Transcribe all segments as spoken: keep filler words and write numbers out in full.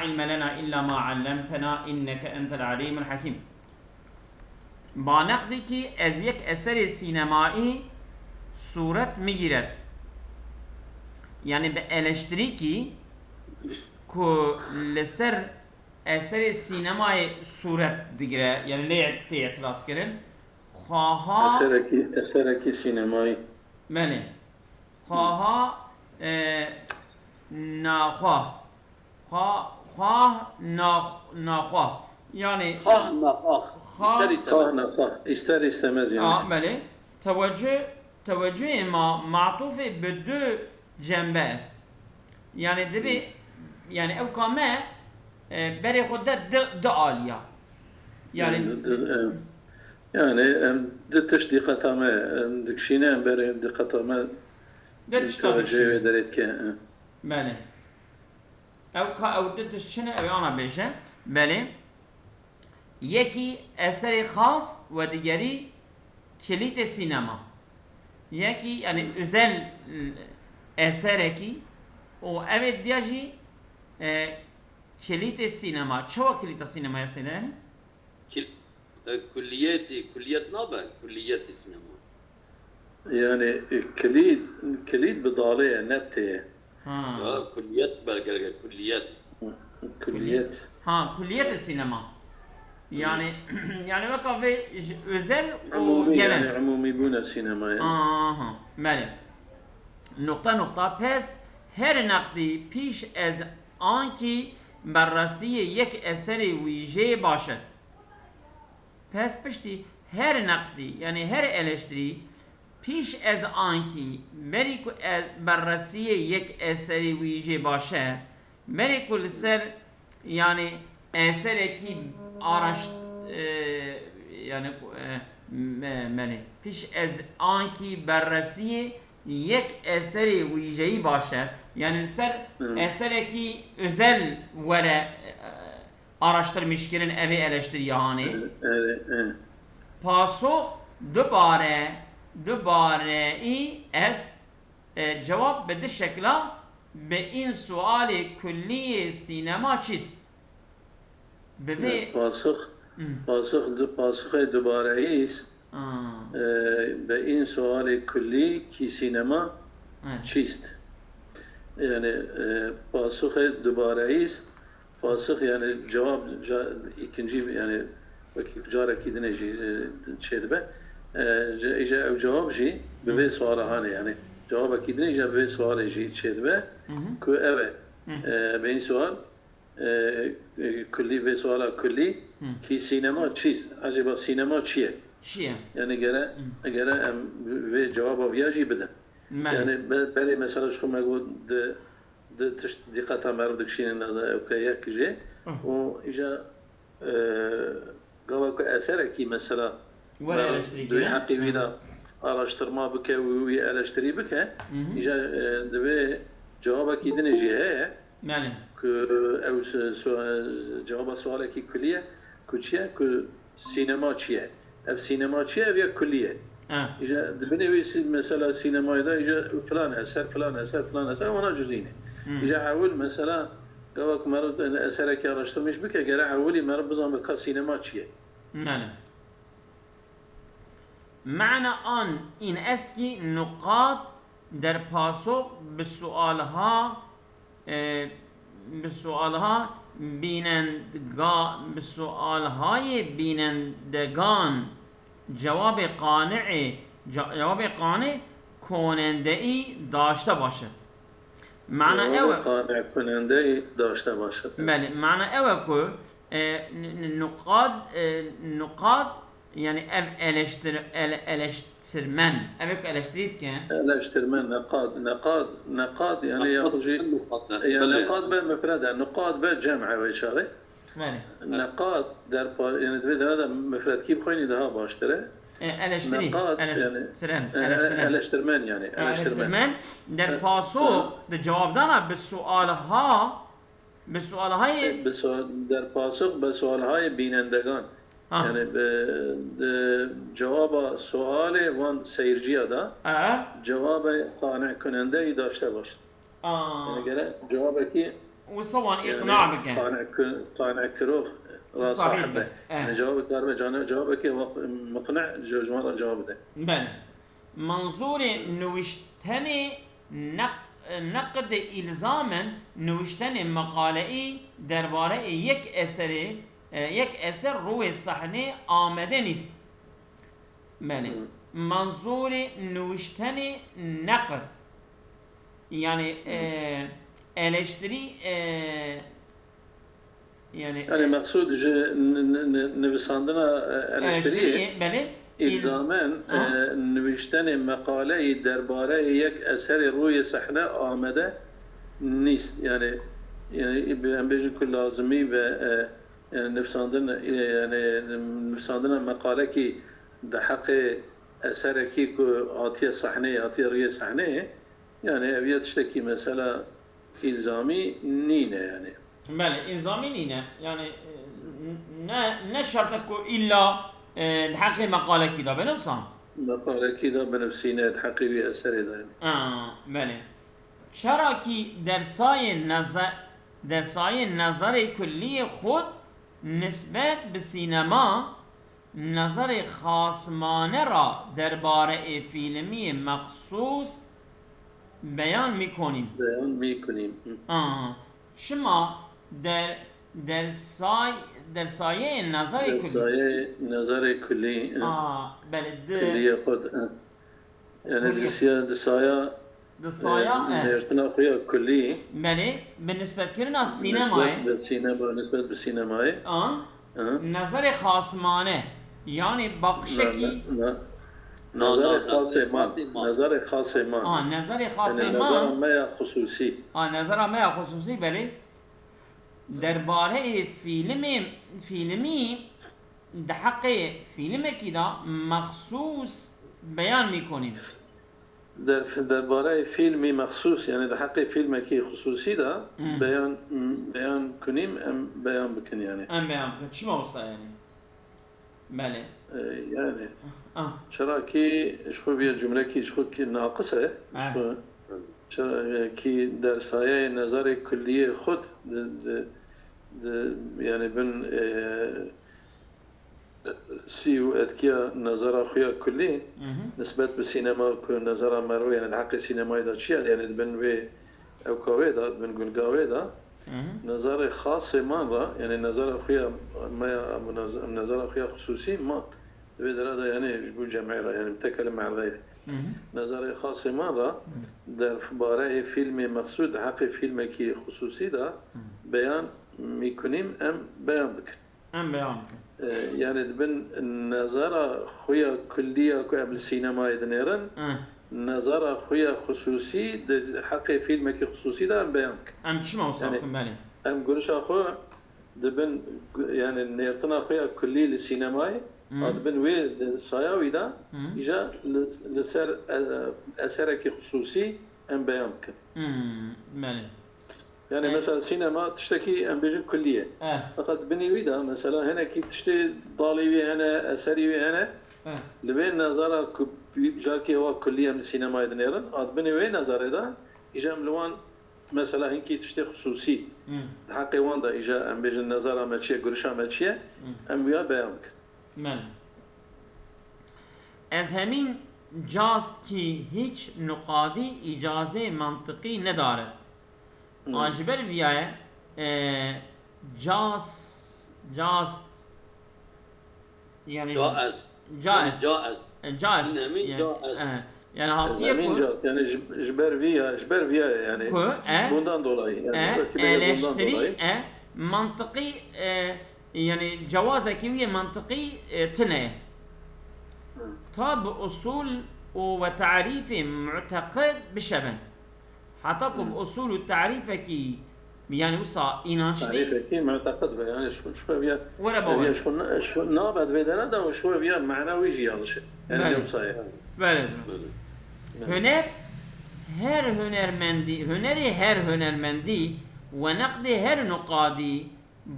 علم لنا إلا ما علمتنا إنك أنت العليم الحكيم. Ba neqdî kî ez yek eserê sînemayî sûret migîret. Yani bi eleştirîkî ku li ser eserê sînemayê sûret digire, yani lê tê etirazkirin. Xwaha Eserekî, eserekî sînemayî. Belê. Xwaha, e, naxwa. Xwa, xwah, nax-, naxwa. Yani Xah naxah. Xah İster Xah istemez. Naxah. İster istemez yani. A, belê. Tewecüh, tewecühê ma, matûfê bi du cembe est. Yani divê, yani ew ka me, e, berê xwe de di, di aliya. Yani Yani, di, di, e, yani, em, di tişt dîqeta me, em, dikişîne, em berê dîqeta me De tişta tewecihê dikişîne. Wê derê dike, e. Belê. Ew ka ew di tişt çi ne, ew ana bêje. Belê. Yekî eserê xas we digerî kilîtê sînema. Yekî, yani, özel, e, eserekî û ev ê diya jî, e, kilîtê sînema. Çawa kilîta sînemaya sêne? Kil-, e, kulliyetî, kulliyet nabe, kulliyetî sînema. Yani, e, kilît, kilît bi dalê ye, ne tê ye. Ha. Ya, kulliyet belgelge, kulliyet. Kulliyet. Ha, kulliyetê sînema. Yani, yani weka vê ji özel û Umûmî, genel. Yani umûmîbûna sînemayê. Aha, belê. Nokta nokta pes her neqdî pîş ez ankî berrasiyê yek eserê wîjeyê baş e. Pes piştî her neqdî, yani her eleştirî, pîş ez ankî, berî ku ez berrasiyê yek eserî wî jê baş e, berê ku li ser, yani eserekî araşt-, e, yani ku, e, me-, menê, pîş ez ankî berrasiyê yek eserê wîjeyî baş e, yani li ser Hmm. eserekî özel were, e, araştirmîşkirin evê eleştiriya hanê. Evet, evet, evet. Pasox dubare, dubareyî est, e, cewab bi du şekla bi în sualê kullî yê sînema çîst. Bi vê Evet, pasox, Hmm. pasox du-, pasoxê dubareyî est, Aa. e, bi în sualê kullî kî sînema Evet. çîst. Yani, e, pasoxê dubareyî est, Pasix, yani cewab ca-, îkincî, yani wekî carekî dinê jî, e, çêdibe. E, ce-, îca ew cewab jî bi vê Hı. suala hanê, yani cewabekî dinê îca bi vê sualê jî çêdibe Hı hı. ku ev e, Hı. e, bêyîn sual, e, e, kullî, vê suala kullî, Hı. kî sînema çi? Acaba sînema çi ye? Çi ye? Yani gere, Hı. gere em vê cewaba viya jî bidin. Belê. Yani be-, berê mesela ji xwe me got di di tişt dîqeta meriv dikişîne, ne, ew ke yek jê. Ah. Û îja, e, gava ku eserekî mesela Were meriv eleştirî di wî kire. heqî wî de araştirma bike û wî eleştirî bike, Hı hı. îja, e, divê cewabekî dinê jî heye Belê. ku ew su-, su-, cewaba sualekî kulî ye, ku çi ye, ku Sînema çi ye? Ev sînema çi ye? Ev ya kulî ye. Ha. Îja di binê wê sî-, mesela sînemayê de îja filan eser, filan eser, filan eser, wana cuzîne. Hmm. Îja ewil mesela gava ku meriv eserekî araştirmîş bike, gere ewilî meriv bizanbe ka sînema çi ye? Belê. Mana an în est kî nuqat der pasox bi sualha, e, bi sualha bînendga-, bi sualhayê bînendegan cewabê qani'ê, ce-, cewabê qani konendeyî daşte baş e. Mana ew e. Cewabê qani kunendeyî daşte baş e. Belê, mana ew e ku, e, n-, n-, nuqat, e, nuqat Yani ev eleştir-, ele-, eleştirmen. Ev hep eleştirî dike. Eleştirmen, neqad, neqad, neqad, yani Neqad, yaxujî, neqad, ya belê. Neqad be mifred e, nuqad be cem e wê çaxê. Belê. Neqad derpa-, yani divê dera de mifredkî bixwînî daha baştir e. E, eleştirî, Neqad, eleştiren, yani, e, eleştiren. Eleştirmen yani, Ha, eleştirmen. Eleştirmen, der E, pasox, e. Di cewabdana bi sualha, Bi sualhayê E, bi sual, der pasox bi sualhayê bînendegan. Ha. Yani bi, di cewaba sualê van seyirciya da E? cewabê qane kunendeyî daşte baş. A. Yani gere cewabekî Wisa wan îqna bike. Qane kirok ra sahib be. Yani cevabê karibe, cevabekê wek muqne ji wan re cevab bide. Belê. Menzûrê nûştenê neq-, neqdê îlzam in, nûştenê meqaleyî derbareyê yek eserê, e, yek eser rûyê sehnê amade nîst. Belê. Menzûrê nûştenê neqd. Yani, e, eleştirî, e, Yani, yani, e, mexsûd ji n-, n-, n-, nivîsandina, e, eleştiriyê, eleştiriyê, belê, îlzamen, e, nivîştenê meqaleyî derbareyê yek eserê rûyê sehne amade nîst. Yani, yani, em bêjin ku lazimî ve, e, yani, nivîsandin, e, yani, nivîsandina meqalekî di heqê eserekî ku hatiye sehneyê, hatiye rûyê sehneyê, yani, ev ya tiştekî mesela îlzamî nîne yani. Belê, îlzamî nîne. Yani, e, ne, ne şert e ku îlla, e, di heqê meqalekî de binivsan. Meqalekî de binivsîne, di heqê wî eserê de yani. Ha, belê. Çera kî dersayê neze-, dersayê nezerê kullî yê xwe nisbet bi sînema, nezerê xasimane ra derbareyê fîlmiyê mexsûs beyan mîkonîm. Beyan mîkonîm. Hı. Aa, çima der-, dersay-, dersayê nezerê kullî. Dersayê nezerê kullî, hı. Aa, belê, di kulliyê xwe de, hı. Yani di siya-, di saya, di saya, e, e, nêrtina xwe ya kullî. Belê, bi nisbetkirina sînemayê. Nisbet bi sînema, nisbet bi sînemayê. A, hı. Nezerê xasimane. Yani bakışekî. Ne, ne, ne. Na, na, nezerê xasê man. Nezerê xasê man. A, nezerê xasê man. Yani nezera me ya xusûsî. A, nezera me ya xusûsî, belê. Derbareyê fîlmê, fîlmî di heqê fîlmekî de mexsûs beyan mîkonîn. Der-, derbareyê fîlmî mexsûs, yani di heqê fîlmekî xusûsî de, hmm, beyan, beyan kunîm, em beyan bikin yani. Em beyan bikin. Çima wisa yani? Belê. E, yani, ah, çira kî ji xwe viya cumlekî ji xwe kî naqis e, ji xwe, çira, e, kî dersayeyê nezarê kulliyê xwe di, di, di, yani bin, e, sî û etkiya nezara xwe ya kullî, mhm, nisbet bi sînema ku nezara merivê, yani di heqê sînemayê de çi ye, yani di bin wê ewka wê de, di bin gunga wê de, mhm, nezarê xasê man re, yani nezara xwe ya me ya, em nez-, em nezara xwe ya xusûsî man, di vê dera de yani ji bo cemê re, yani mitekel merve ye. Mhm. Nezarê xasê man re, mhm, derbareyê fîlmê mexsûd, heqê fîlmekî xusûsî de, mhm, beyan mîkunîm em beyan bikin. Em beyan bikin. E, yani dibin nezara xwe ya kullî ya ku em li sînemayê dinêrin, eh, nezara xwe ya xusûsî di heqê fîlmekî xusûsî de em beyan bikin. Em çima wisa bikin, belê. Em gurişa xwe dibin, yani nêrtina xwe ya kullî li sînemayê, hmm, a dibin wê di saya wî de, hmm, îja li, li ser, e, eserekî xusûsî em beyan bikin. Hmm, belê. Yani, e, mesela sînema tiştekî em bêjin kullî ye. E. Feqet binî wî de mesela hinekî tiştê dalê wî hene, eserî wî hene. E. Li vê nezara ku carkê wa kullî em li sînemayê dinêrin, a di binê wê nezarê de îja em li wan mesela hinkî tiştê xusûsî, hmm, di heqê wan de îja em bêjin nezara me çi ye, gurişa me çi ye, hmm, em wiya beyan bikin. Belê. Ez hemîn cast ki hiç nuqadî îcazê mantiqî nedare. Hmm. A ji ber viya ye, e, cast, cast, yani caiz. Caiz. Yani caiz. E, caiz. Hemîn caiz. E, yani hatiye hemîn ku caiz. Yani ji, ji ber viya, ji ber viya ye yani. Ku, e, bundan dolayı. Yani e, belki de bundan dolayı. Eleştirî, e, mantiqî, e, Yani cewazekî wî yê mantiqî, e, tune ye. Hı. Ta bi usul û we tarîfê muteqid bişevin. Heta ku, hı, bi usul û tarîfekî, yani wisa înançlî. Tarîfekî muteqid be, yani şu, şu viya, were bawer. Viya şu, şu nabe di vê dera de û şu viya mana wî jî yanlış e. Yani belê. Wisa ye. Belê. Belê. Huner her hunermendî, hunerê her hunermendî we neqdê her nuqadî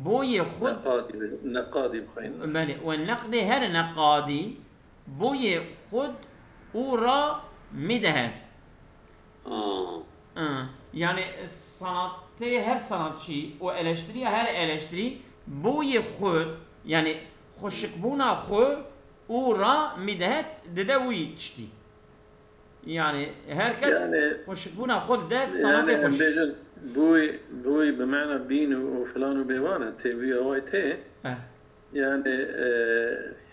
Boyê xwe neqadî, neqadî bixwînin. Belê, we neqdê her neqadî boyê xwe û ra midehêt. Aa. Hı, yani sanat, Tê her sanatçî û eleştiriya her eleştirî boyê xwe, yani xweşikbûna xwe û ra mîdehet dide wî tiştî. Yani her kes Yani, xweşikbûna xwe dide yani sanatê em xweş. Bêjin, boy, boy bi mana bîn û, û filan û bêvan e, tê wî away tê. Eh. Yani, e,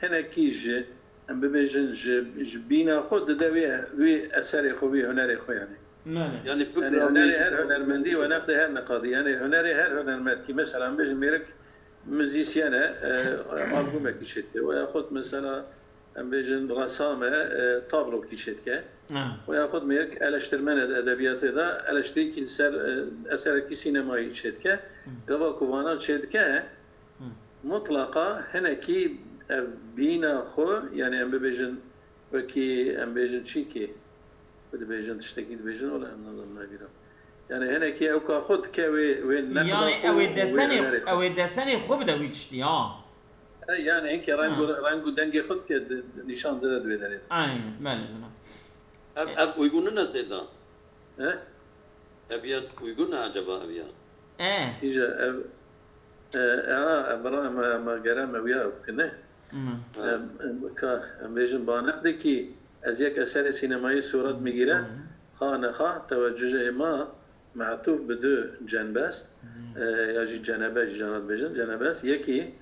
hinekî ji, em bibêjin, ji, ji bîna xwe dide wî, wî eserê xwe, wî hunerê xwe yani. Mele. Yani Yani fikra hunerê wî her hunermendî we neqdê her neqadî. Yani hunerê her hunermendkî. Mesela em bêjin mêrik muzîsyen e, e, albumekî çêdike. We yaxud mesela em bêjin resam e, e, tablokî çêdike. Ha. We yaxud mêrik eleştirmen e di edebiyatê de, eleştirîkî li ser, e, eserekî sînemayî çêdike. Hı. Gava ku vana çêdike, Hı. mutlaqa hinekî ev bîna xwe, yani em bibêjin wekî, em bêjin çîkî, ku dibêjin tiştekî dibêjin, wela em nazanin nabîra. Yani hinekî ew ka xwe dike wê, wê neqda Yani xwe ew ê û wê desenê, hunerê xwe. ew ê desenê xwe bide wî tiştî, ha. E, yani hinkê reng û, Ha. reng û dengê xwe dike di, di, nîşan dide di wê derê de. Aynen, belê, belê. Ev, E. ev uygun ne Seyda? He? Ev ya uygun ne acaba ev ya? E. Kîja ev, e, e, ha, ev bira me, me gere me wiya bikine. Hmm. Ha. Em, em, ka, em bêjin ba neqdekî ez yek eserê sînemayî sûret migîre, Hmm. xa nexa tewecujê ma me'tûf bi du cenbest, Hmm. e, ya jî cenebe jî cana dibêjin, cenebest, yekî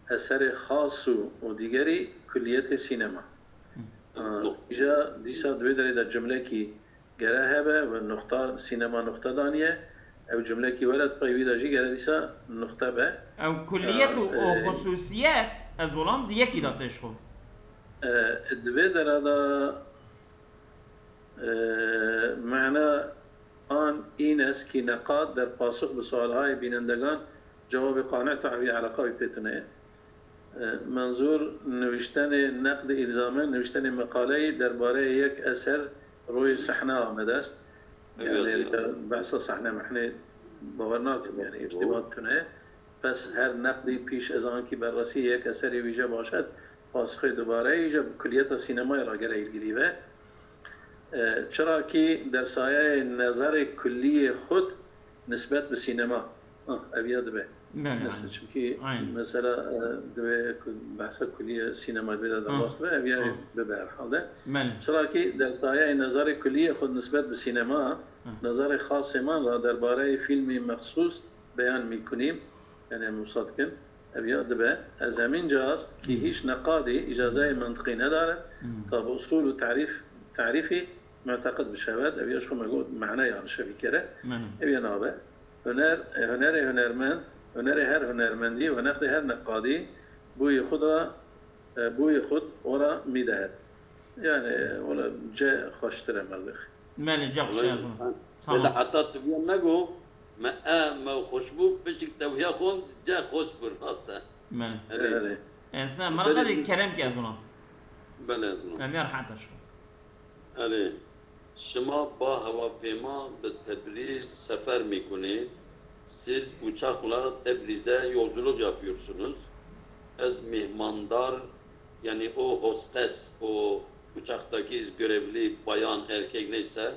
eserê xas û, û dîgerî kulliyetê sînema. Hmm. Ha, Nuq- îja dîsa di wê derê de cumlekî gere hebe ve nuqta, sînema nuqte daniye. Ew cumlekî were di pey wî de jî gere dîsa nuqte be. Ew kulliyet û, Ya, û e, xusûsiyet, ez olam di yekî de têşxo. E, di vê dera de, e, mena an Înes kî neqad der pasix bi sualhayê bînendegan cewabê qane tavî eleqa wî pê tune ye. E, Menzûr nivîştenê neqdê îlzame, nivîştenê meqaleyê derbareyê yek eser royê sehne ame dest. Ev Yani, yazıyor. e, behsa sehne mehnê bawer nakim, yani, Doğru. îrtibat tune. Pes her neqdî pîş ez ankî berresî yek eserî wîje başet, pasixê dubareyê îje bi kulliyeta sînemayê re gere îlgilî be. E, çira kî dersayayê nezerê kulliyê xud nisbet bi sînema. Ah, ev ya dibe. Belê, Mes-, aynen. Çimkî Aynen. mesela, e, divê ku behsa kulî sînema divê de Hı. derbas dibe, ev ya Hı. bibe herhalde. Belê. Çira kî dersayayê nezarê kulî xwe nisbet bi sînema, Hı. nezarê xasê man ra derbareyê fîlmî mexsûs beyan mîkunîm, yani em wisa dikin, ev ya dibe. Ez emîn cihaz kî Hı. hîç neqadî îcazeyê Hı. mantiqî nedare, Hı. ta bi usul û tarîf, tarîfî muteqid bişewet, ev ya ji xwe me got, mehne ya li şevî kere, Hı. ev ya nabe. Huner, e, hunerê hunermend, hunerê her hunermendî û neqdê her neqadî bûyê xwe de, e, bûyê xwe ora mîdehet. Yani, wala ce xweştir e mervêx. Belê, ce xweş e. Wala, Seyda Tamam. heta tu viya me go, me e, me xweş bû, pişik te viya xwe, ce xweş bû, rast e. Belê. Erê. Erê. E, sen, Belê. bana kerem ki ez ona. Belê, ez ona. Em ya rahat aşkım. Erê, şima ba hewapêma bi Tebrîz sefer mîkunî. Siz uçakla Tebrîz'e yolculuk yapıyorsunuz. Ez mihmandar, yani o hostes, o uçaktaki görevli bayan, erkek neyse,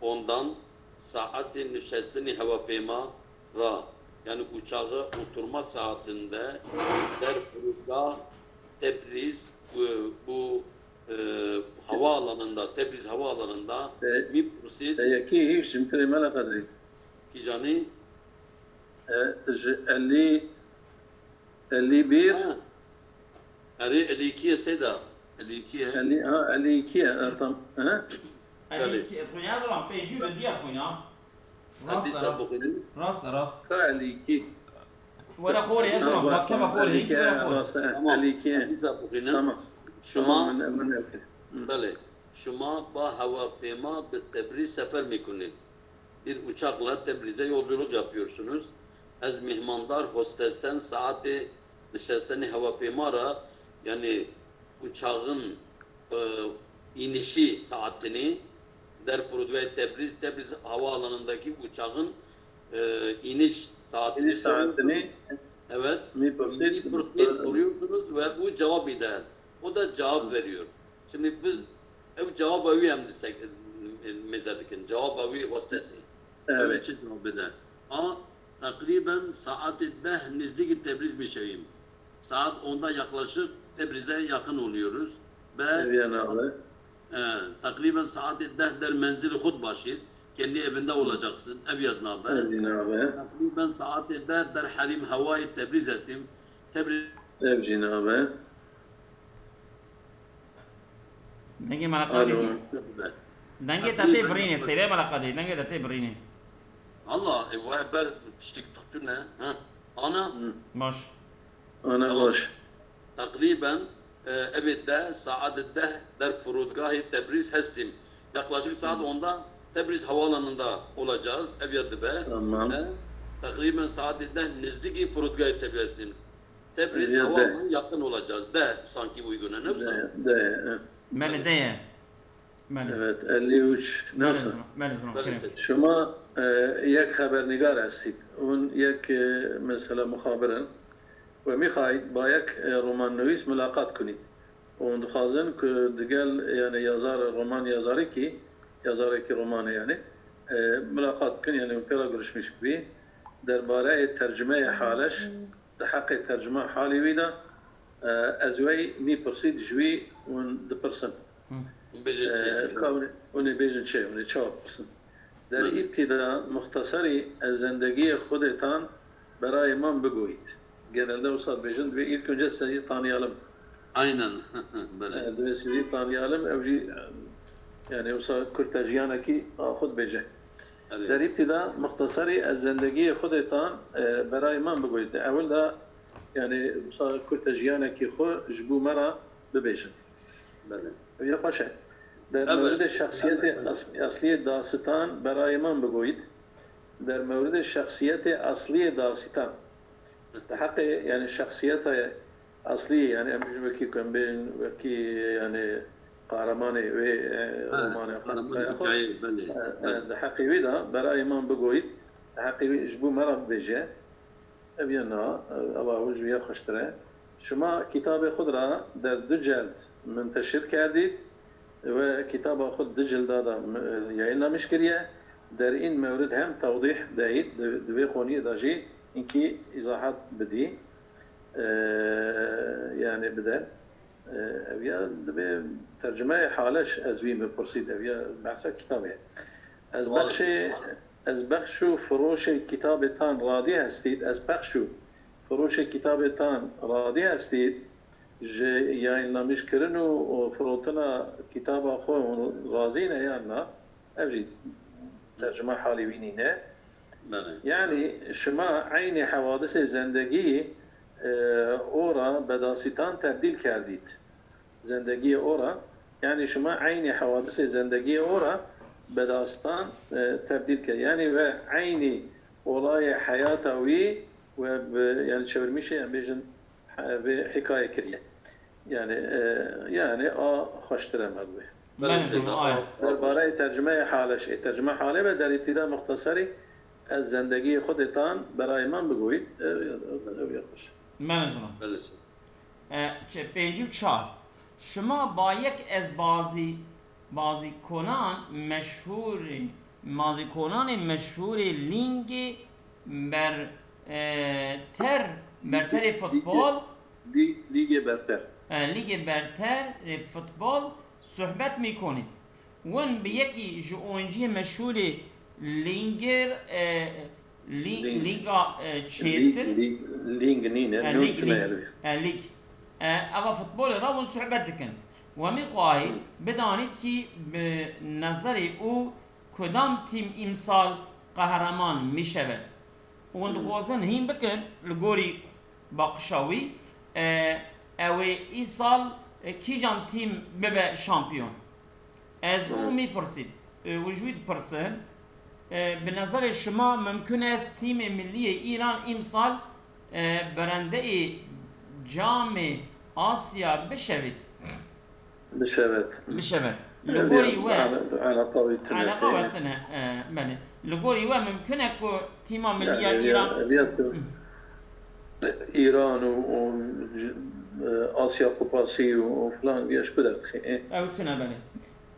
ondan saatê nişestinî hewapêma ra, yani uçağa oturma saatinde der فرودگاه Tebriz, bu, bu, e, havaalanında, Tebriz havaalanında E, mi pursît? E, yekî hîç cimtirê me ne qedrî. Kîjanî? E, tu ji elî, elî bir? Ha. Erê, elî iki ye Seyda. Elî iki ye. Elî, ha, elî iki ye. E, tam, ha? Elî iki, e, Konya zaman pêcî ve diya Konya. Rast e, Hadîsa rast. Buxînin. Rast e, rast. Ka elî iki. Were xorê, ez Tamam, ram, bak, keva xorê, elî iki, hîn were xorê. Rast e, Tamam. elî iki. Hadîsa Buxînin. Tamam. Şima Tamam, min, min, okey. Hı. Belê. Şima ba hewapêma bi Tebrîz sefer mîkunîn. Bir uçakla Tebrîz'e yolculuk yapıyorsunuz. Ez mihmandar hostesten saatê nişestenê hewapêma ra, yani uçağın, e, inişi saatini, der فرودگاه Tebriz, Tebriz havaalanındaki uçağın, e, iniş saatini İniş soruyorsunuz. saatini Evet. mi pursît, Mi pursît soruyorsunuz ve bu cevap eder. O da cevap veriyor. Şimdi biz ev cevaba wî em disek, mêze dikin. Cevaba wî hostesî. Evet. Ev çi cevap bide? A, takriben saatê deh nêzdîkî Tebrîz bişewîm. Saat onda yaklaşık Tebrîz'e yakın oluyoruz. B, Ev ya navê. e, takriben saatê deh der menzili xud başît. Kendi evinde olacaksın. Ev ya navê. Ev jî navê. Takriben saatê deh der herîm hewayê Tebrîz estim. Tebrîz Ev jî navê. Dengê meleqa Alo. dê. Dengê te tê birînê, Seyda meleqa dê. Dengê te tê birînê. Allah, e, we ber tiştik tutune. Ha. Ana. Hı. Baş. Ana Tamam. baş. Takriben, e, evet de, saat deh der فرودگاهی تبریز هستیم. Yaklaşık saat Hı. onda Tebriz havaalanında olacağız. Ev ya dibe. Tamam. E, takriben saat deh nêzdîkî فرودگاهی تبریز estim. Tebriz Ev ya de. havaalanına yakın olacağız. De sanki uyguna. Ne De, wisa? de, e. Belê, de ye. Belê. Evet, elli üç. Belê, Neyse. tamam. Belê, tamam. Belê, Kerem. se- Şima, e, yek xebernîgar estît. Hûn yek, e, mesela muxabir in. We mîxayît ba yek, e, romannivîs milaqat kunît. Hûn dixwazin ku digel, yani yazar, roman yazarikî, yazarekî romanê yani, e, milaqat bikin, yani hûn pê re girişmiş bibî. Derbareyê tercumeyê haleş, di heqê tercuma halî wî de, e, ez wey mî pirsît ji wî hûn dipirsin. Hı. Bêjin çi? E, ka hûn, hûn ê bêjin çi? Hûn ê çawa dipirsin? Der Hı. îbtîda muxteserî ez zendegiyê xwedêtan berayê man bigoyît. Genelde wisa dibêjin, divê ilk önce sizi tanıyalım. Aynen. Belê. E, divê sizi tanıyalım, ew jî, e, yani wisa kurtejiyanekî a xwe dibêje. Erê. Der îbtîda muxteserî ez zendegiyê xwedêtan, e, berayê man bigoyît. Ewil de, yani, wisa kurtejiyanekî xwe ji bo me re bibêjin. Belê. Ev ya xweş e. Der Evet. mewridê şexsiyetê Evet. as-, esliyê dasitan berayê man bigoyît. Der mewridê şexsiyetê esliyê dasitan. Di heqê, yani, şexsiyeta esliyê, yani, em bêjin wekî ku em bêjin wekî, yani, qahramanê wê, e, Ha, romanê xwe, qahramanê hikayê xwe, hikayeyê, belê, e, e, belê. di heqê wî de berayê man bigoyît, di heqê wî ji bo me re bibêje. Ev ya na, ev a ji wî ya xweştir e. Şima kitabê xwe ra der du celd minteşir kerdît ve kitaba xwe du cilda da, e, yayınlamış kiriye. Der in mewrid hem tewdîh deyît, di, di vê xoniyê de jî inkî îzahat bidî. E, yani bide. E, ev ya dibê tercumeyê haleş ez wî min pirsît, ev ya behsa kitabê. Ez Sual bexşê, ez bexş û firoşê kitabê tan radî hestît, ez pexş û firoşê kitabê tan radî hestît, ji yayınlamiş kirin û, û firotina kitaba xwe hûn razî ne yan na? Ev jî tercuma halî wî nîne. Belê. Yani şima eynî hewadisê zendegî, e, ora bedasitan tebdîl kerdît. Zendegiyê ora, yani şima eynî hewadisê zendegiyê ora bedasitan, e, tebdîl kir. Yani ve eynî olayê heyata wî ve bi, yani çevirmişê em bêjin, he, vê hikaye kiriye. Yani, e, yani a xweştir e me bi wê. Belê, Belê, çêta, tamam, ay. a, a, Derbareyê tercumeyê haleş, ê tercuma halê ve der îbtîda muxteserî ez zendegiyê xwedê tan berayê man bigoyît, e, e, e, ya xweş. Belê, tamam. Belê, çêta. E, çe-, pêncî û çar. Şima ba yek ez bazî, bazî konan meşhûrê, bazî konanê meşhûrê lîngê ber-, e, ter, berterê Lîgê, futbol, lî-, lîgê berter. E, lîgê berterê futbol suhbet mîkonî. Win bi yekî ji oyunciyê meşhûrê Lîngir, e, Lî-, Lîng. Lîga, e, Çêtir. Lîg, Lîng, Lîng nîne, E, Lîng, Lîng. Lîng. E, Lîg. E, eva futbolê re hûn suhbet dikin. We mîxwayî Hı. bidanît kî bi nezerê û kudam tîm îmsal qehreman mişeve. Hûn Hı. dixwazin hîn bikin li gorî baqişa wî, e, ew ê îsal, e, kîjan tîm bibe şampiyon? Ez Hı. û mî pirsî, e, û ji wî dipirsin, e, bi nezerê şima mimkun e tîmê milî yê Îran îmsal, e, berendeyê Camê Asya bişevit? Bişevit. Bişevit. Li gorî we, Eleqa wî tune. Eleqa we tune, e, belê. Li gorî we mimkun e ku tîma milî ya Îran. Ev ya ku Hı. Îran û, û, e, Asya Kupasî û, û filan ya ji ku derdixî, e? Ew tune, belê.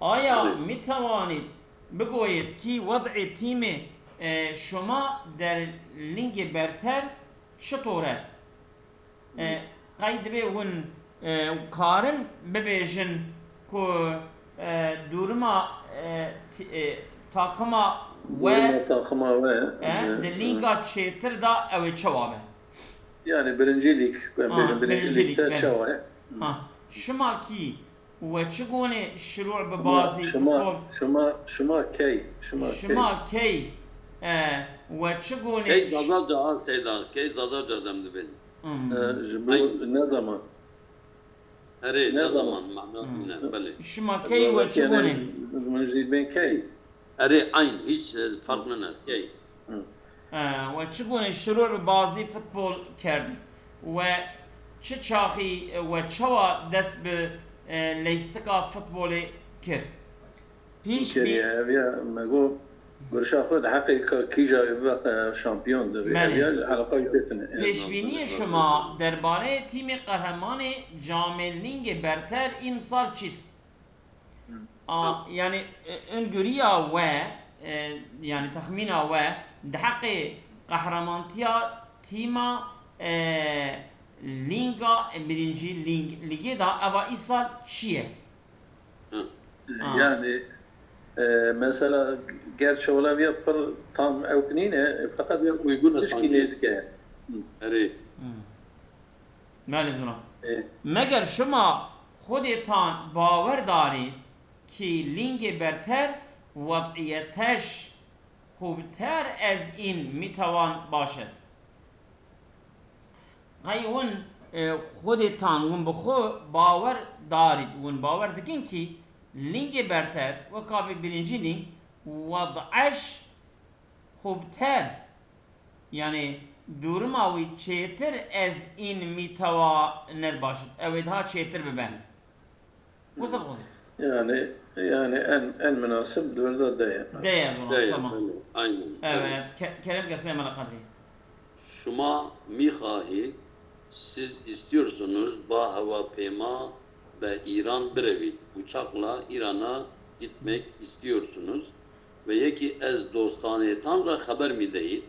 Aya Tabii. mîtewanît bigoyêt kî wed'ê tîmê E, şima der lingê berter çitor est? E, qey divê hûn, e, karin bibêjin ku, e, dûrima, e, ti-, e, takima we, Dûrima takima we, e, e, di e. lînga çêtir de ew ê çawa be? Yani birinci lig, em Ha, bêjin birinci birinci lig, ligde belê. çawa ye? Ha, şima kî we çi gonê şirû bi Şima, bazî şima, futbol? şima, şima key, şima key. Şima key, e, we çi gonê Key ş- Zazaca, ha, Seyda, key Zazaca dem dibin. Hmm. E, ji bo Ay. ne zaman? Erê, Ne ne zaman? zaman? Mana Hmm. ne? Belê. Şima key we çi Yani gonê? Min jî bên key. Erê, eyn, hiç, e, fark nene. Key. Hı. E, we çi gonê şirû bi bazî futbol kerdî? We çi çaxî, e, we çawa dest bi, e, leyistika futbolê kir? Pêş bî- Kiriye, ev ya, me got, gurşa xwe di heqê ka kîja wê bibe, e, şampiyon dibe. Belê. Ev ya, eleqa wî pê tune. Pêşbîniyê şima derbareyê tîmê qehremanê Camê Lingê Berter îmsal çîst? Hı. A, yani, e, öngörüya we, e, yani texmîna we di heqê qehremantiya tîma, e, Lînga, e, birinci Lîng, Lîgê de eva îsal çi ye? Hı. Ha. Yani, e, mesela, gerçi wala viya pir tam ew nîne, feqet Ya uygun e tişkî sanki. lê dike. Hı. Erê. Hı. Belê zûna. E. Meger şima xwedêtan bawer darî ki lîngê berter wed'iyeteş xûbter ez în mîtawan başet. Qey hûn, e, xwedêtan hûn bi xwe bawer darît, hûn bawer dikin kî lîngê berter, weka vê birinci lîng, wed'eş xûbter, yani duruma wî çêtir ez în mîtawa ned başit. Ew ê daha çêtir bibe. Wisa bixwazim. Yani, yani en, en münasib di vir de de ye. De ye, tamam. De ye, tamam. Belê, aynen, Evet, belê. Ke-, Kerem Kesnê Mela Qadrî. Şima mîxahî, siz istiyorsunuz ba hewapêma be İran birevît, uçakla İran'a gitmek istiyorsunuz ve yeki ez dostanêtan ra xeber mi deyît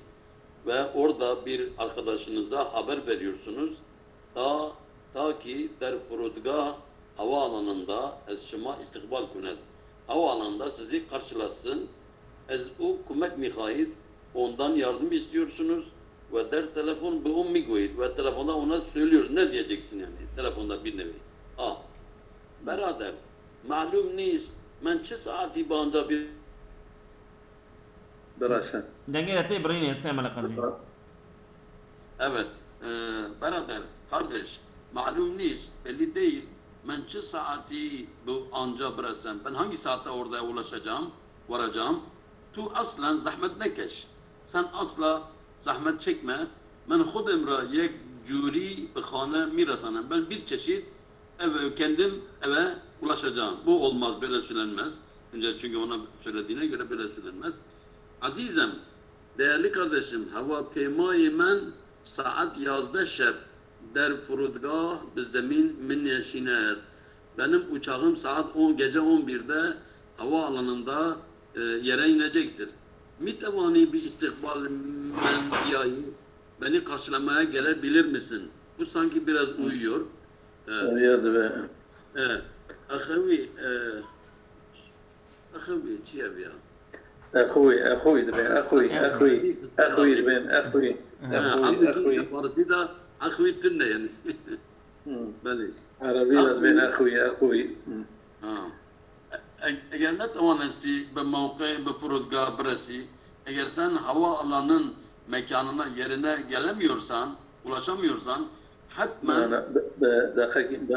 ve orada bir arkadaşınıza haber veriyorsunuz. Ta, ta ki der furudgah havaalanında ez şima istikbal kunet. Havaalanında sizi karşılasın. Ez u kumek mixayit, ondan yardım istiyorsunuz ve der telefon bi um migoyit ve telefonda ona söylüyor. Ne diyeceksin yani? Telefonda bir nevi. A. Berader, malum nîst, men çi saetî banda bir Birasen. Dengê de tê birînê, Hüseyin Mele Qadrî. Evet, e, berader, kardeş, malum nîst, belli değil, men çi saetî bu anca birasem, ben hangi saatte orada ulaşacağım, varacağım? Tu aslen zahmet nekeş, sen asla zahmet çekme, men xudem ra yek cûrî bi xane mîresanem, ben bir çeşit Ev, kendim eve ulaşacağım. Bu olmaz, böyle söylenmez. Önce çünkü ona söylediğine göre böyle söylenmez. Azîzem, değerli kardeşim, hewapêmayê men saet yazdeh şev der furudgah bi zemîn min nêşînet. Benim uçağım saat on, gece on birde havaalanında, e, yere inecektir. Mîtewanî bi îstîqbal men biyayî, beni karşılamaya gelebilir misin? Bu sanki biraz uyuyor. E, Ev ya dibe. e, exewî, e, exewî çi ye ya? Exwî, exwî dibe, exwî, Exwî. exwî. Exwî ji bên, exwî. Ha, Exwî, hemî exwî. Farsî de exwî tune yani. Hı. Belê. Erebî de Exwî. bên exwî, exwî. Hı. Ha. E-, eger ne tewanestî bi mewqe, bi furudga biresî, eger sen havaalanın mekanına, yerine gelemiyorsan, ulaşamıyorsan, hatmen Yani, bi, bi, deqekî, bi,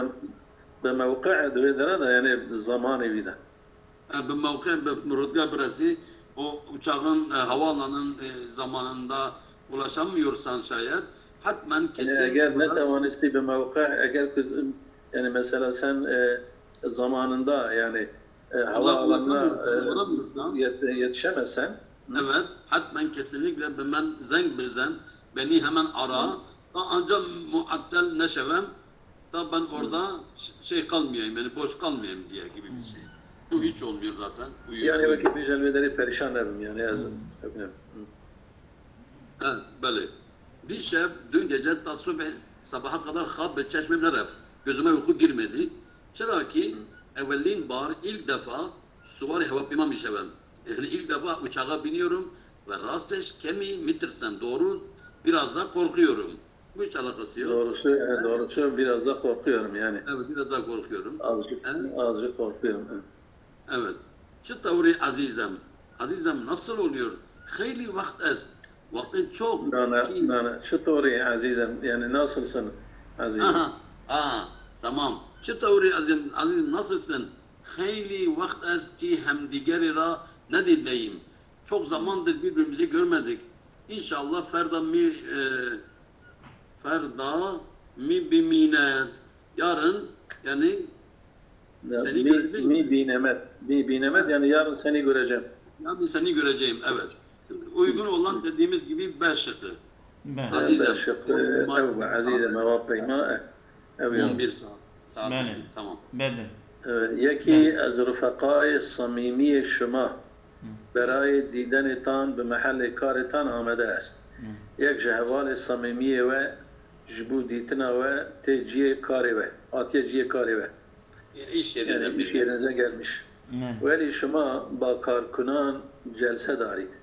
bi mewqe di vê dere de, yani zamanê wî de. E, bi mewqe, bi furudga biresî, o uçağın, e, havaalanın, e, zamanında ulaşamıyorsan şayet, hatmen Yani, kesin eger ne tewanestî bi mewqe, eger ku, yani, mesela sen, e, zamanında, yani, e, Uza-, havaalanına, ulaşamıyorsan, e, ulaşamıyorsan. yet-, yetişemezsen, hı? Evet, hatmen kesinlikle bi men zeng bizen, beni hemen ara. Hı. Ta anca muattel neşevem, ta ben Hı. orada ş-, şey kalmayayım, yani boş kalmayayım diye gibi bir Hı. şey. Uyu hiç olmuyor zaten. Uyu, Yani uyu. Belki bir jelmeleri perişan derim yani. Ez, Hı. Bilmiyorum. Hı. Ha, belê. Dîşev, dün gece ta subh, sabaha kadar xab bi çeşmim nereft. Gözüme uyku girmedi. Çıra ki Hı. Evvelin bar ilk defa suvarê hewapêma mişewem. Yani ilk defa uçağa biniyorum ve rastış kemî mitirsem. Doğru, biraz da korkuyorum. Bu hiç alakası yok. Doğrusu, evet, doğrusu biraz da korkuyorum yani. Evet, biraz daha korkuyorum. Azıcık, Evet. Azıcık korkuyorum. Evet. Evet. Çi tewrî ezîzem? Ezîzem nasıl oluyor? Xeylî wext ez. Wextên çok. Nane, Çi- nane. Çi tewrî ezîzem? Yani nasılsın ezîzem? Aha. Aha. Tamam. Çi tewrî ezîzem? Ezîzem nasılsın? Xeylî wext ez ki hemdîgerî ra nedîdeyim. Çok zamandır birbirimizi görmedik. İnşallah ferda mi, e, ferda mi biminet. Yarın yani Ya, seni mi, göreceğim. Mi binemet. Mi binemet yani yarın seni göreceğim. Yarın seni göreceğim, evet. Uygun olan dediğimiz gibi B şıkkı. Be. Azîzem. B şıkkı, Tamam. Ew, Azîzem, Sağ ol. Ewa Peyma, e, ew ya. On bir saat. Saat Belê. on bir, tamam. Bedê. E, Yekî Belê. Ez refeqayê samîmiyê şima Hı. berayê dîdenê tan bi mehelê karê tan amade est. Hı. Yek ji hevalê samîmiyê we ji bo dîtina we tê ciyê karê we, hatiye ciyê karê we. Ya, iş yerine Yani iş gelmiş. Yerinize gelmiş. Ne? Welî şima ba karkunan celse darît.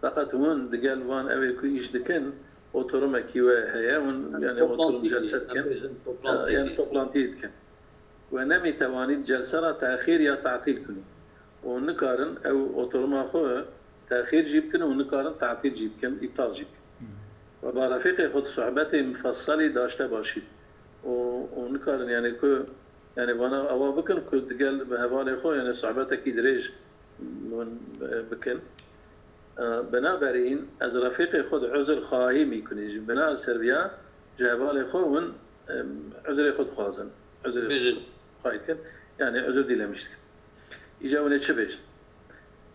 Feqet hûn digel van ewê ku îş dikin, oturumekî we heye, hûn Yani yani oturum toplantı celse gibi, dikin. Em bêjin toplantı Ha, yani gibi. Toplantı dikin. We nemîtewanît celse ra tehîr ya tatil kunî. Û nikarin ew oturuma xwe tehîr jî bikin û nikarin tatil jî bikin, îptal jî bikin. Hı. We ba refîqê xwe di sohbetê mifesselî daşte başî. Û, û nikarin yani ku Yani vana ava bikin ku digel bi hevalê xwe, yani sohbetekî dirêj hûn, e, bikin. E, binaberîn ez refîqê xwe di uzr xahî mîkunî jî bina li ser viya ji hevalê xwe hûn, e, uzrê xwe dixwazin. Uzrê Bêjin. Xahî dikin. Yani uzr dilemiş dikin. Îca hûn ê çi bêjin?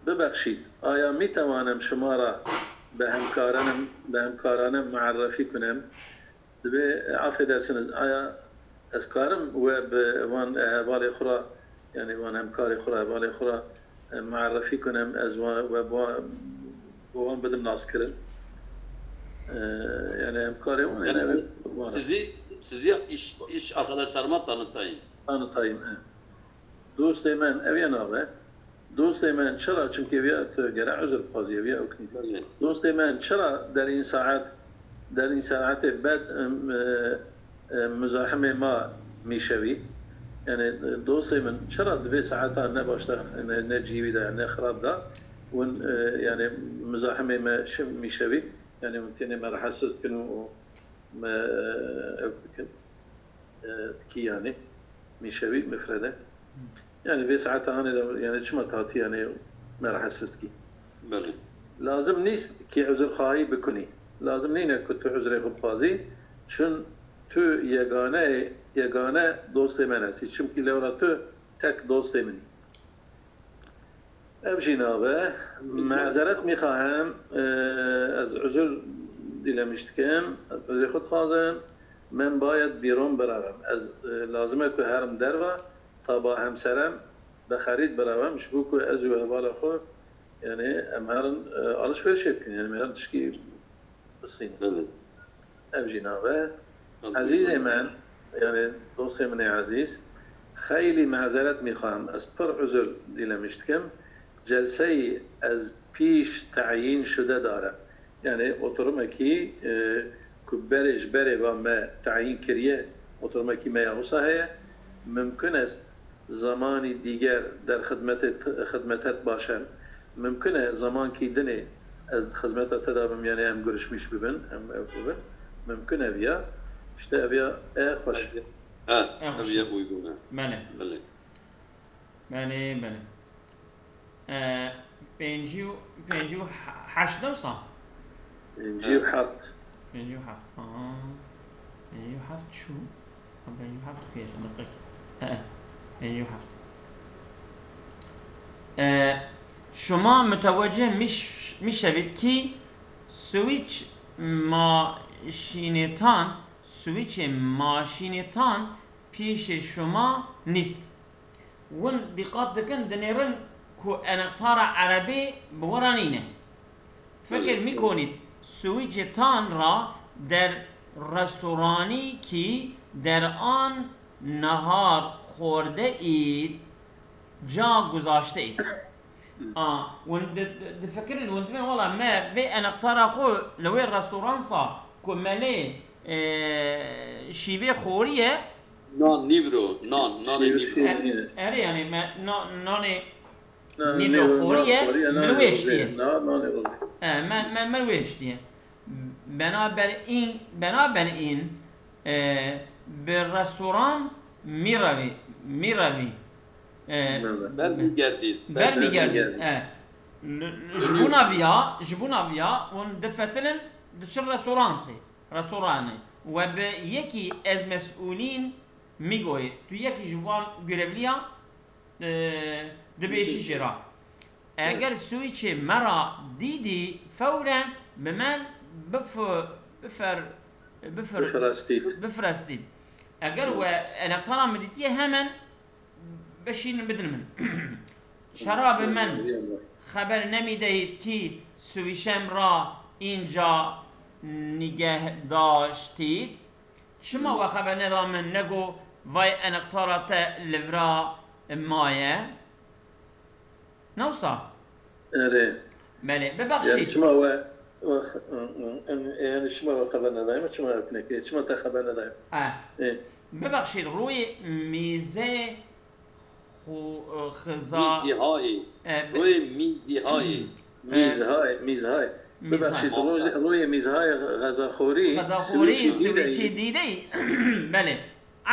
Bibexşît, aya mîtewanim şima ra bi hemkaranim, bi hemkaranim muerrefî kunim? Divê, e, affedersiniz, aya ez karim we bi van, e, hevalê xwe re, yani van hemkarê xwe re, hevalê xwe re, e, muerrefî kunim, ez wa-, we bi wa-, bi wan bidim naskirin? E, yani hemkarê wan, yani Yani evet, bu, wan. Sizi, sizi iş, iş arkadaşlarıma tanıtayım. Tanıtayım, evet. Dostê min, ev ya nave. Dostê min, çira? Çimkî ev ya tu gere uzr bixwazî, ev ya ew kinî. Belê. Dostê min, çira derîn saet, derîn saetê bed, em, e, e, muzahimê ma mîşevî? Yani, e, dostê min, çira di vê saeta ne baş de, ne, ne cîwî de, ne xirab de, hûn, e, yani, muzahimê me şim mîşevî? Yani, hûn tênê me rehetsiz dikin û me, e, ew dikin. E, dikî yani, mîşevî mifrede. Hı. Yani vê saeta hanê de, yani çima tatî yani me rehetsiz dikî? Belê. Lazim nîst kî uzrxahî bikunî. Lazim nîne ku tu uzrê xwe bixwazî. Çun tu yegane, yegane dostê me nesî. Çimkî lewra tu tek dostê min î. Ev jî nave, mazeret mîxahem, e, ez uzur dilemiş dikim, ez uzrê xwe dixwazim, men bayed bîron birevim. Ez, e, lazim e ku herim derve, ta ba hemserem, be xerîd birevim, ji bo ku ez û hevala xwe, yani em herin, e, alişverişê bikin, yani me herin tişkî bistînin. Belê. Ev jî nave. Tabii. Ezîzê min, yani dostê min ê ezîz, xeylî mazeret mîxwahim, ez pir uzur dilemiş dikim. Celseyî ez pîş teyîn şude dare. Yani oturumekî, e, ku berê ji berê ve me teyîn kiriye, oturumekî me ya wisa heye. Mimkun est zamanî dîger der xidmetê t-, xidmetet başem. Mimkun e zamankî dinê ez di xizmeta te de bim, yani em görüşmüş bibin, em ev bibin. Mimkun e viya. İşte ev ya e xweş. Ha, ev ya uygun e. Belê. Belê. Belê, belê. E, pêncî û, pêncî û heşt de wisa? Pêncî û heft. Pêncî û heft. Aha. Pêncî û heft çû. Pêncî û heft pêş, deqîq. E, e. Pêncî û heft. E, şuma mutewecih miş-, mişevît kî swîç maşînêtan, swîçê maşînêtan pîşê şuma nîst. Hûn dîqat dikin, dinêrin ku eneqtara erebî bi we re nîne. Fikir mikonît, swîçê tan ra der restoranî kî der an nahar xorde ît, ca guzaşte ît. A, hûn di, di, difikirin, hûn dibên, wala me vê eneqtara xwe li wê restoransa ku me lê, e, şîvê xorî ye. Nan nîvro, nan, nanê nîvro. E, erê, yani me na, nanê nîvro xorî ye, min wê ştiye. E, me, me, min wê ştiye. Benaber în, benaber în, e, bi restoran mîrevî, mîrevî. E, Bermîgerdî. Bermîgerdî. E, l-, l-, ji bona viya, ji bona viya hûn difetilin diçin restoransê, restoranê. We bi yekî ez mesûlîn migoyê. Tu yekî ji wan görevliya, e, dibêjî jê re. Eger swîçê me ra dîdî, fewren bi me bifi-, bifer-, bifir-, Bifirestît. Bifirestît. Eger we eneqtara min dîtiye, hemen bişînin bidin min. Çera bi min xeber nemîdeyît kî swîçem ra înca nîgehdaştît? Çima we xeber neda min, nego vay eneqtara te li vira maye? Ne wisa? Erê. Belê, bibexşît. Yani çima we, we x-, yani çima we xeber nedaye me, çima ev neke, çima te xeber nedaye? E. E. Bibexşît, rûyê mîzê xu-, xiza-, Mîzîhayî. E, bi- Rûyê mîzîhayî. Mîzhay, mîzhay. Mîzhay. Bibexşît, Masa. Roj-, rûyê mîzhay xezaxorî, Xezaxorî, swîçê dîdeyî. Swîçê dîdeyî. Belê.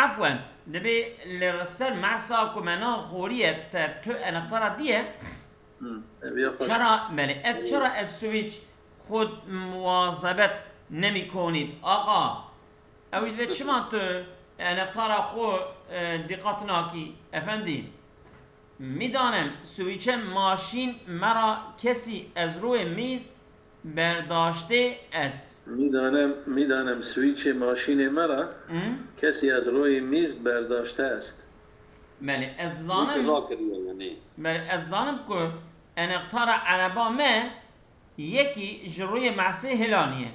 Efwen, dibê li ser mehsa ku me na xorî ye, te tu eneqtara diye. Hı, ev ya xweş. Çira, belê, ez çira ez swîç xud muwazebet nemîkonît, aqa? Ew dibê çima tu eneqtara xwe, e, dîqat nakî, efendî? Midanem swîçe maşîn me ra kesî ez rûyê mîz berdaştê est. Midanem, midanem swîçê maşînê me ra Hı? kesî ez rûyê mîz berdaşte est. Belê, ez dizanim. Rakiriye yani. Belê, ez dizanim ku eneqtara ereba me yekî ji rûyê mesê hilaniye.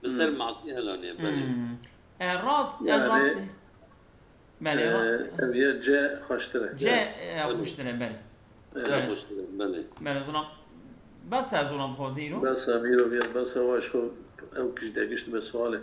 Li ser Hmm. masî hilaniye, belê. Hmm. E, rast, e, Yani, rast. Belê, e, ra-, ev ya C xweştir e. C, e, Evet. Xweştir e, belê. Evet. C Belê. Xweştir e, belê. Belê, zona, bes e, zona dixwazî îro. Bes e, mîro viya, bes e, wa ji xwe ew kişt de gişt be sualê.